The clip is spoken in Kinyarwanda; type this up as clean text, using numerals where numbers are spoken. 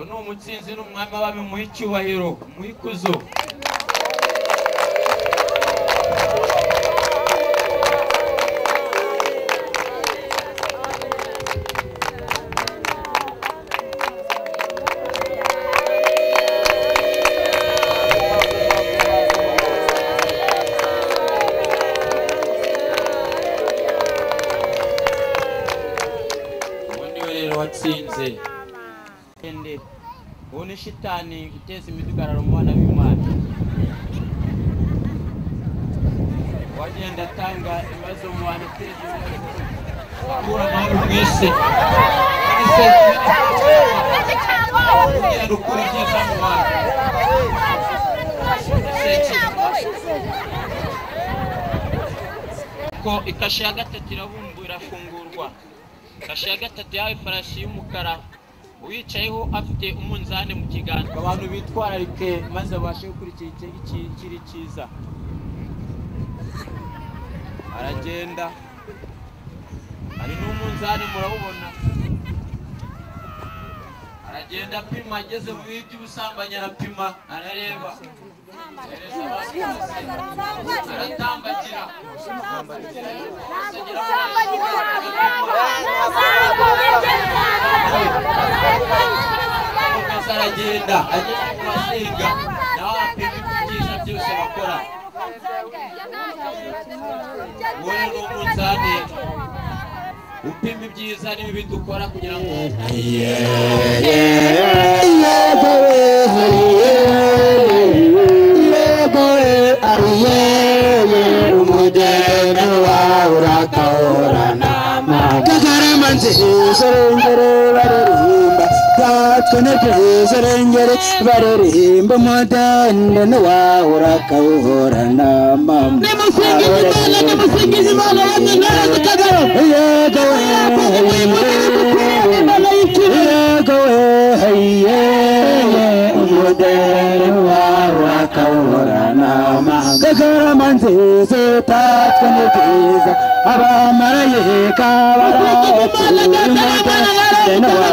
Uwo ni umutsinzi n'umwami w'abami, muhe icyubahiro, muhe ikuzo. Uwo niwe rero watsinze. Uwo ni shitani uteza imidugararo mu bana b'Imana, wagenda atanga ibibazo mu bantu, ateza ibibazo, akura amahoro mu isi. Ugenda ukura ibyiza mu bantu. Ko ikashe ya gatatu irabumbura, irafungurwa. Kashe ya gatatu yahawe ifarashi y'umukara, uwicayeho afite umunzani mu kiganza. Abantu bitwararike maze babashe gukurikira ikiri cyiza. Aragenda hari n'umunzani murawubona, aragenda apima, ageze mu bihe by'ubusambanyi arapima, arareba, aratambagira. Aragenda ageze ku basenga, nawe arapima ibyiza byose bakora. Uwo ni umunzani upima ibyiza n'ibibi dukora kugira ngo baririmba umudende wawe urakawuhorana mama. Nimusingize Imana, nimusingize Imana yamwe ntara zikagaro. Yego yego umudende wawe urakawuhorana mama. Kagarama nziza utatswe n'ibyiza, abamarayika baratuye umudende wawe.